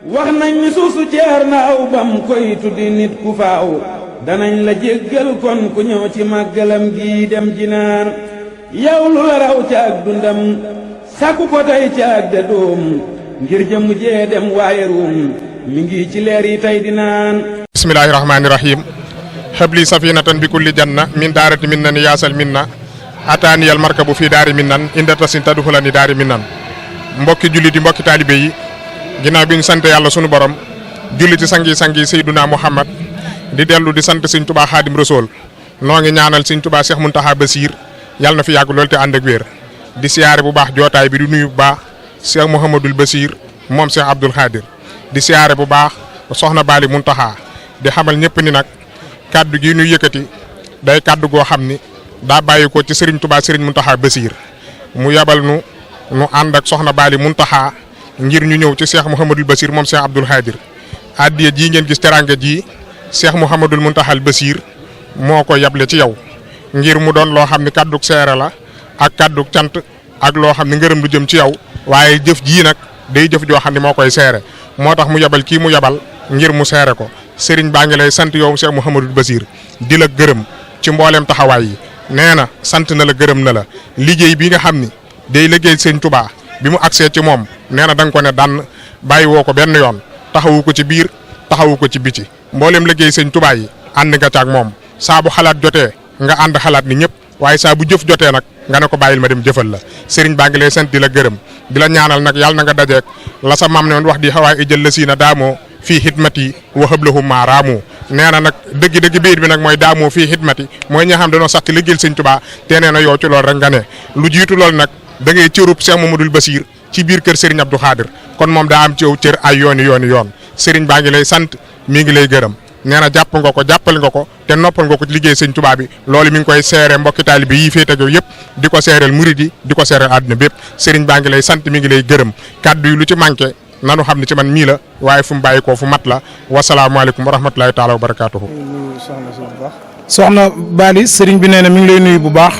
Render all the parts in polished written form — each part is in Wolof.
wax nañ ni suusu ceer na aw bam koy tuddi nit ku faaw danañ la jéggal kon ku ñëw ci màggalam gi dem jinaan yow lu la raw ca ak dundam sàkku ko tey ca ak de doom ngir jëm jee dem waaye ruum mi ngi ci leer yi tey di naan bismillahi rahmani rahim habli safinatan bi kulli janna min daarati min nan yaasal min na ataaniyal markabu fii daari min nan inda tasin taduxulani daari min nan mbokki jullit yi mbokki taalibe yi ginnaaw bi ñu sant yàlla sunu borom julli ci sangi Seyduna Muhammad di dellu di sant Sëñ Tuubaa Xaadim Rasuul noo ngi ñaanal Sëñ Tuubaa Cheikh Mountakha Bassir yàlla na fi yàgg lool te ànd ak wér di siyaare bu baax jootaay bi di nuyu bu baax Cheikh Mouhamadul Bassir moom Cheikh Abdoul Khadir di siyaare bu baax soxna Bali Mountakha di xamal ñëpp ni nag kaddu gi ñuy yëkkati day kaddu goo xam ni daa bàyyi ko ci Serigne Touba Serigne Mountakha Bassir mu yabal nu ànd ak soxna Bali Mountakha ngir ñu ñëw ci Cheikh Mouhamadul Bassir moom Cheikh Abdoul Khadir addiya ji ngeen gis teraanga ji Cheikh Mouhamadul Mountakha Bassir moo ko yable ci yow ngir mu doon loo xam ni kaddug seere la ak kaddug cant ak loo xam ni ngërëm lu jëm ci yow waaye jëf jii nag day jëf joo xam ne moo koy seere moo tax mu yabal kii mu yabal ngir mu seere ko Serigne baa ngi lay sant yow Cheikh Mouhamadul Bassir di la gërëm ci mbooleem taxawaay yi nee na sant na la gërëm na la liggéey bi nga xam ni day liggéey Sëñ Touba bi mu agsee ci moom nee na da nga ko ne daan bàyyi woo ko benn yoon taxawu ko ci biir taxawu ko ci biti mbooleem liggéey Sëñ Touba yi ànd nga ca ak moom saa bu xalaat jotee nga ànd xalaat ni ñëpp waaye saa bu jëf jotee nag nga ne ko bàyyil ma dem jëfal la Serigne baa ngi lay sant di la gërëm di la ñaanal nag yàlla na nga dajeek la sa maam ne woon wax di xawaay ijël la siina daamoo fii xidmati wa hablahum maa raamu nee na nag dëgg biir bi nag mooy daamoo fii xidmati mooy ñi nga xam dañoo sax ci liggéeyal Sëñ Touba te nee na yow ci loolu rek nga ne lu jiitu loolu nag da ngay cërub Cheikh Mouhamadul Bassir ci biir kër Serigne Abdou Khadir kon moom daa am ci yow cër ay yoon Serigne baa ngi lay sant mi ngi lay gërëm nee na jàpp nga ko jàppal nga ko te noppal nga ko ci liggéey Sëñ Touba bi loolu mi ngi koy seere mbokki taalibe yi féete ak yow yëpp di ko seereel murid yi di ko seereel àdduna bépp Serigne baa ngi lay sant mi ngi lay gërëm kaddu yi lu ci manqué nanu xam ne ci man mii la waaye fu mu bàyyi ko fu mat la wasalaamaaleykum wa rahmatulahi taala wa barakaatuhu. soxna Bali Serigne bi nee na mi ngi lay nuyu bu baax.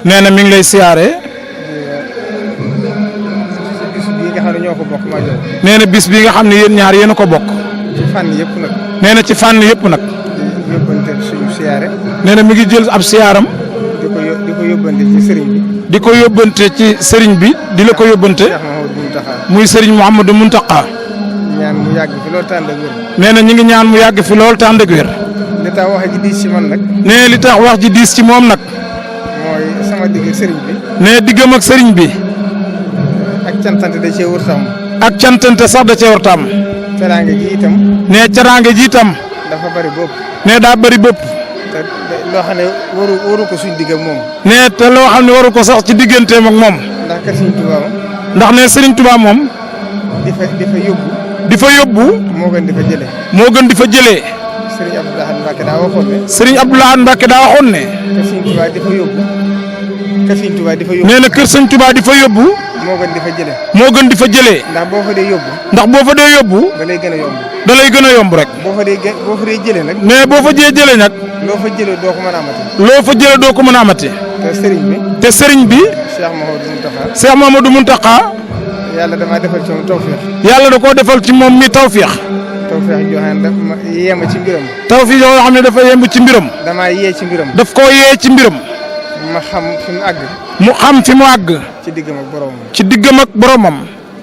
nee na mi ngi lay siyaare. nee na bis bi nga xam ne yéen ñaar yéen a ko bokk. ci fànn yëpp nag. nee na ci fànn yëpp nag. di yóbbante suñu siyaare. nee na mi ngi jël ab siyaaram. di ko yóbbante ci sëriñ bi. di ko yóbbante ci sëriñ bi di la ko yóbbante. muy sëriñ Mouhamadou Mountakha. ñaan mu yàgg fi lool tànd ak wér. nee na ñu ngi ñaan mu yàgg fi lool tànd ak wér. li tax wax ji diis ci man nag. nee li tax wax ji diis ci moom nag. mooy sama digg ak sëriñ bi. nee diggam ak sëriñ bi. ak cantante da cee wër tam. ak cantante sax da cee wër tam. teraange ji itam. nee teraange ji itam. dafa bari bopp. nee daa bari bopp. te loo xam ne waru ko suñ digg ak moom. nee te loo xam ne waru ko sax ci digganteem ak moom. ndax kër Sëriñ Touba moom. ndax nee Sëriñ Touba moom. di fa yóbbu. di fa yóbbu. moo gën di fa jëlee. moo gën di fa jëlee. Sëriñ Abdou Lahad Mbacké daa waxoon ne. Sëriñ Abdou Lahad Mbacké daa waxoon ne. kër Sëriñ Touba di fa yóbbu. kër Sëriñ Touba di fa yóbbu. nee na kër Sëriñ Touba di fa yóbbu. moo gën di fa jëlee. moo gën di fa jëlee. ndax boo fa dee yóbbu. ndax boo fa dee yóbbu. da lay gën a yomb. da lay gën a yomb rek. boo fa dee jëlee nag. mais boo fa jëlee nag. loo fa jëlee doo ko mën a amati. loo fa jëlee doo ko mën a amati. te sëriñ bi. te sëriñ bi. Cheikh Mouhamadou Mountakha. Cheikh Mouhamadou Mountakha. yàlla damaa defal ci moom tawféex. yàlla da koo defal ci moom mi tawféex. tawféex joo xam ne daf ma yéema ci mbiram. tawféex yoo xam ne dafa yemb ci mbiram. damaa yee ci mbiram. daf koo yee ci mbiram. ma xam fi mu àgg. mu xam fi mu àgg. ci diggam ak boromam. ci diggam ak boromam.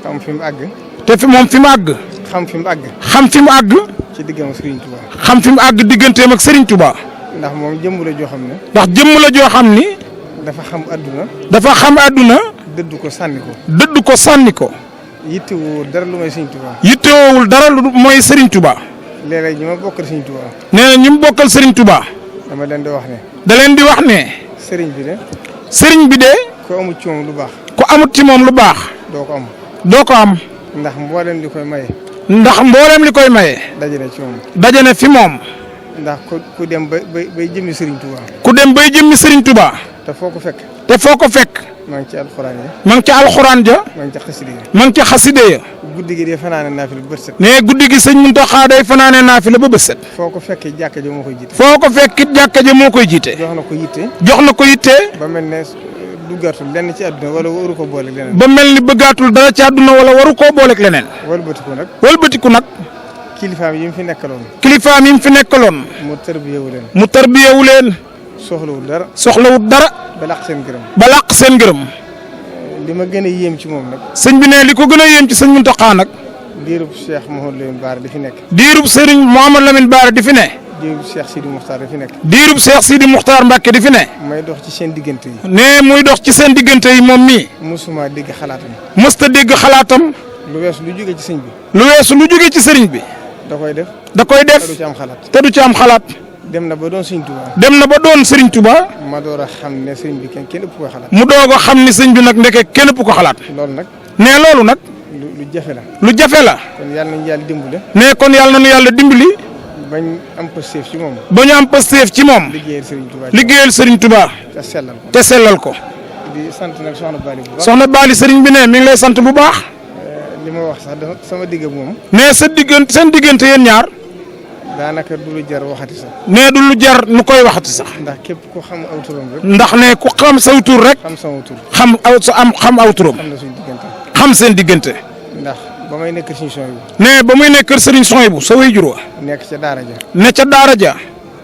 xam fi mu àgg. te fi moom fi mu àgg. xam fi mu àgg. xam fi mu àgg. ci diggam ak Serigne Touba. xam fi mu àgg digganteem ak Serigne Touba. ndax moom jëmm la joo xam ne. ndax jëmm la joo xam ni. dafa xam adduna. dafa xam adduna. dëddu ko sànni ko. dëddu ko sànni ko. yittewul dara lu may Serigne Touba. yittewul dara lu mooy Serigne Touba. léeg-léeg ñi ma bokkal Serigne Touba. nee na ñi mu bokkal Serigne Touba. dama leen di wax ne. da leen di wax ne. Serigne bi de. Serigne bi de. ku amut ci moom lu baax. ku amut ci moom lu baax. doo ko am. doo ko am. ndax mboolem li koy maye. ndax mboolem li koy maye. dajale ci moom. dajale fi moom. ndax ku dem bay jëmmi Serigne Touba. ku dem bay jëmmi Serigne Touba. te foo ko fekk. te foo ko fekk. maa ngi ci alxuraan ja. maa ngi ci alxuraan ja. maa ngi ci xaside ya. maa ngi ci xaside ya. guddi gi de fanaane naafila ba bët set. nee guddi gi sëñ Mountakha day fanaane naafila ba bët set. foo ko fekkee jàkka ja moo koy jiite. foo ko fekkit jàkka ja moo koy jiite. jox na ko yitte. jox na ko yitte. ba mel ne duggaatul lenn ci àdduna wala waru ko booleeg leneen. ba mel ni bëggaatul dara ci àdduna wala waru koo booleeg leneen. wëlbatiku nag. kilifaam yi mu fi nekkaloon. kilifaam yi mu fi nekkaloon. mu tarbiyewu leen. soxlawut dara. ba làq seen gërëm. ba làq seen gërëm. li ma gën a yéem ci moom nag. sëñ bi ne li ko gën a yéem ci sëñ Muntaxa nag. diirub Cheikh Mouhamadou Lamine Bara di fi nekk. diirub Serigne Mouhamadou Lamine Bara di fi ne. diirub Cheikh Sidi Moukhtar di fi nekk. diirub Cheikh Sidi Moukhtar Mbacke di fi ne. may dox ci seen diggante yi. ne muy dox ci seen diggante yi moom mii. musuma dégg xalaatam. mësta dégg xalaatam. lu weesu lu jóge ci sëñ bi. lu weesu lu jóge ci sëriñ bi. da koy def. te du ci am xalaat. te du ci am xalaat. dem na ba doon sëriñ Touba. dem na ba doon sëriñ Touba. ma door a xam ne sëriñ bi kenn ëpp ko xalaat. mu doog a xam ni sëñ bi nag ndeke kenn ëpp ko xalaat. loolu nag. ne loolu nag. lu jafe la. lu jafe la. kon yàlla nañu yàlla dimbali. ne kon yàlla nañu yàlla dimbali. bañ am pësteef ci moom. ba ñu am pësteef ci moom. liggéeyal sëriñ Touba. liggéeyal sëriñ Touba. te sellal ko. di sant nag soxna Bali bu baax. soxna Bali sëriñ bi ne mi ngi lay sant bu baax. li ma wax sax dafa sama digg ak moom. ne sa diggante seen diggante yéen ñaar. daanaka du lu jar waxati sax. ne du lu jar nu koy waxati sax. ndax képp ku xam aw turam rek. ndax ne ku xam saw tur rek. xam sama tur. xam aw turam. xam na suñu diggante. xam seen diggante. ndax ba may nekk suñu son yi. ne ba muy nekk kër Serigne Souhaïbou sa way jur wa. nekk ca Daara ja. ne ca Daara ja.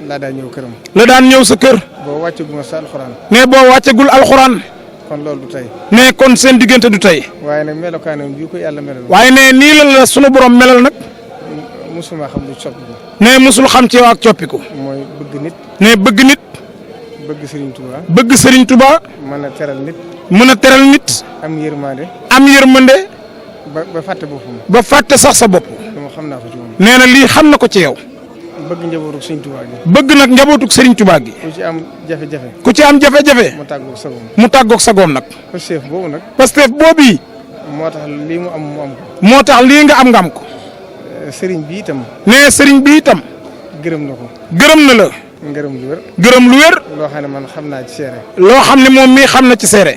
laa daan ñëw këram. la daan ñëw sa kër. boo wàccaguma sa alxuraan. ne boo wàccagul alxuraan. kon loolu du tey. ne kon seen diggante du tey. waaye nag melokaanam bii ko yàlla melal. waaye ne nii la sunu borom melal nag. musuma xam lu coppiku. ne musul xam ci yow ak coppiku. mooy bëgg nit. ne bëgg nit. bëgg Serigne Touba. bëgg Serigne Touba. mën a teral nit. mën a teral nit. am yërmande. am yërmande. ba fàtte boppam. ba fàtte sax sa bopp. dama xam naa ko ci moom. nee na lii xam na ko ci yow. bëgg njabootuk Serigne Touba gi. bëgg nag njabootuk Serigne Touba gi. ku ci am jafe-jafe. ku ci am jafe-jafe. mu tàggoog sagoom. mu tàggoog sagoom nag. Pastef boobu nag. Pastef boobu yi. moo tax lii mu am mu am ko. moo tax lii nga am ko. Serigne bi itam. nee Serigne bi itam. gërëm na ko. gërëm na la. ngërëm lu wér. gërëm lu wér. loo xam ne man xam naa ci seere. loo xam ne moom mii xam na ci seere.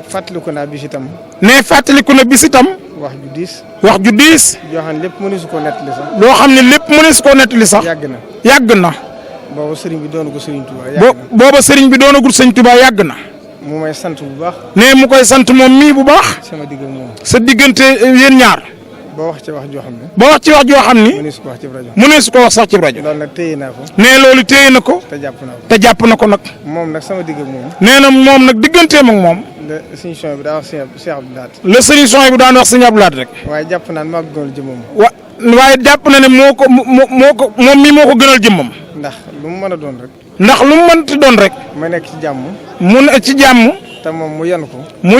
fàttaliku naa bis itam. nee fàttaliku na bis itam. wax ju diis. wax ju diis. yoo xam ne lépp mëneesu koo nettali sax. loo xam ne lépp mëneesu koo nettali sax. yàgg na. yàgg na. booba sëriñ bi doonagul sëriñ Touba. yàgg na booba sëriñ bi doonagul sëriñ Touba yàgg na. mu may sant bu baax. nee mu koy sant moom mii bu baax. sama digg moom. sa diggante yéen ñaar. ba wax ci wax joo xam ne. ba wax ci wax joo xam ni. mëneesu ko wax ci rajo. mëneesu ko wax sax ci rajo. loolu nag téye naa ko. nee loolu téye na ko. te jàpp naa ko. te jàpp na ko nag. moom nag sama digg moom. nee na moom nag digganteem ak moom. la sëñ son bi daa wax Cheikh Abdou Lahad. la sëñ son bi daan wax sëñ Abdou Lahad rek. waaye jàpp naa ne maa ko gënal jëmmam. waaye jàpp na ne moom mii moo ko gënal jëmmam. ndax lu mu mën a doon rek. ndax lu mu mënti doon rek. ma nekk ci jàmm. mu ne ci jàmm. te moom mu yenu ko. mu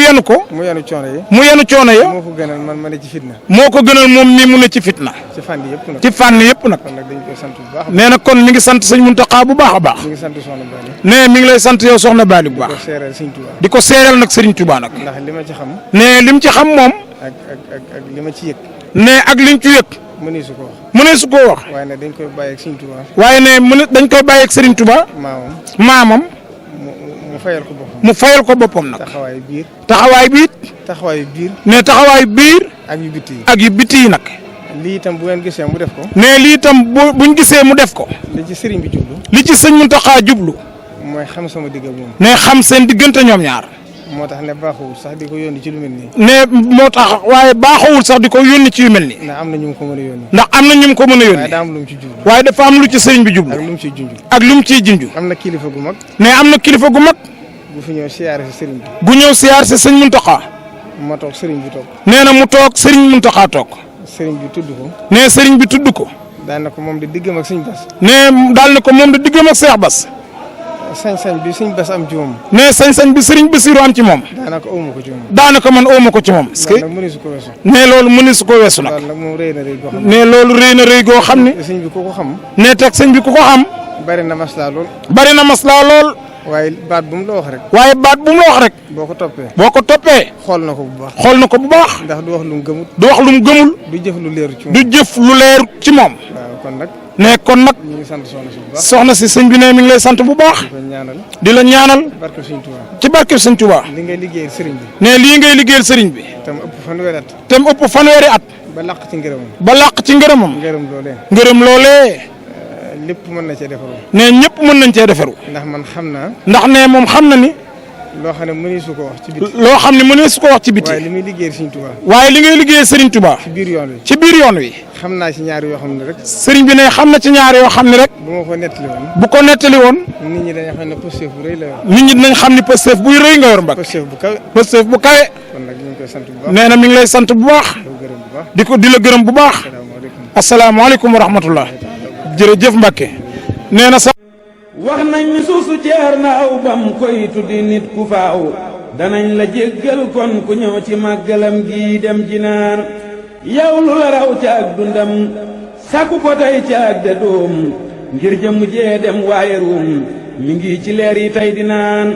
yenu ko. mu yenu coono yi. mu yenu coono yi. moo ko gënal man ma ne ci fitna. moo ko gënal moom mii mu ne ci fitna. ci fànn yëpp nag. ci fànn yëpp nag. kon nag dañ koy sant bu baax. nee na kon mi ngi sant sëñ Muntaxa bu baax a baax. mi ngi sant soxna Bali. nee mi ngi lay sant yow soxna Bali bu baax. di ko seeral sëñ Touba. di ko seeral nag sëriñ Touba nag. ndax li ma ci xam. nee lim ci xam moom. ak li ma ci yëg. nee ak lim ci yëg. mëneesu ko wax. mëneesu koo wax. waaye nag dañ koy bàyyi ak sëñ Touba. waaye ne dañ koy bàyyi ak sëriñ Touba. maamam. mu fayal ko boppam. mu fayal ko boppam nag. taxawaayu biir. taxawaayu biir. taxawaayu biir. ne taxawaayu biir. ak yu bitti yi. ak yu bitti yi nag. lii itam bu ngeen gisee mu def ko. ne lii itam buñ gisee mu def ko. li ci sëriñ bi jublu. li ci sëñ Muntaxa jublu. mooy xam sama digg ak moom. ne xam seen diggante ñoom ñaar. moo tax ne baaxul sax di ko yónni ci lu mel nii. ne moo tax waaye baaxawul sax di ko yónni ci yu mel nii. ndax am na ñu ko mën a yónni. ndax am na ñu ko mën a yónni. waaye daa am lu mu ci jublu. waaye dafa am lu ci sëriñ bi jublu. ak lu mu ciy junj. ak lu mu ciy junj. am na kilifa gu mag. ne am na kilifa gu mag. bu fi ñëw siyaare si sëriñ bi. gu ñëw siyaar si sëñ Muntaxa. ma toog sëriñ bi toog. nee na mu toog sëriñ Muntaxa toog. sëriñ bi tudd ko. nee sëriñ bi tudd ko. daal na ko moom de diggam ak sëñ Bas. nee daal na ko moom de diggam ak Seex Bas. sañ-sañ bi sëñ Bas am ci moom. nee sañ-sañ bi sëriñ Basiru am ci moom. daanaka awma ko ci moom. daanaka man awma ko ci moom. parce que loolu nag mëneesu ko weesu. nee loolu mëneesu ko weesu nag. loolu nag moom rëy na rëy goo xam. nee loolu rëy na rëy goo xam ni. sëñ bi ku ko xam. nee teg sëñ bi ku ko xam. bari na maslaa lool. bari na maslaa lool. waaye baat bu mu la wax rek. waaye baat bu mu la wax rek. boo ko toppee. boo ko toppee. xool na ko bu baax. xool na ko bu baax. ndax du wax lu mu gëmut. du wax lu mu gëmul. du jëf lu leeru ci moom. du jëf lu leer ci moom. waaw kon nag. ne kon nag. ñu ngi sant soxna si bu baax. soxna si sëñ bi ne mi ngi lay sant bu baax. di ko ñaanal. di la ñaanal. barke sëñ Touba. ci barke sëñ Touba. li ngay liggéeyal sëriñ bi. ne lii ngay liggéeyal sëriñ bi. tam ëpp fanweeri at. tam ëpp fanweeri at. ba làq ci ngërëmam. ba làq ci ngërëmam. ngërëm loolee. ngërëm loolee. lépp mën na cee defaru. ne ñëpp mën nañ cee defaru. ndax man xam naa. ndax ne moom xam na ni. loo xam ne mënee su ko wax ci biti. loo xam ne mënee su ko wax ci biti. waaye li muy liggéeyal Serigne Touba. waaye li ngay liggéeyal Serigne Touba. ci biir yoon wi. ci biir yoon wi. xam naa ci ñaar yoo xam ne rek. Serigne bi ne xam na ci ñaar yoo xam ne rek. bu ma ko nettali woon. bu ko nettali woon. nit ñi dañoo xam ne Pastef bu rëy la yor. nit ñi dinañ xam ni Pastef buy rëy nga yor mbag. Pastef bu kawe. Pastef bu kawe. kon nag ñu ngi koy sant bu baax. nee na mi ngi lay sant bu baax. di la gërëm bu baax. asalaamaaleykum wa rahmatullah. jërëjëf Mbacke. nee na sa. wax nañ ni suusu ceer na aw bam koy tuddi nit ku faaw danañ la jéggal kon ku ñëw ci màggalam gi dem ji naan yow lu la raw ca ak dundam sakku ko tey ca ak de doom ngir jëm jee dem waaye ruum mi ngi ci leer yi tey di naan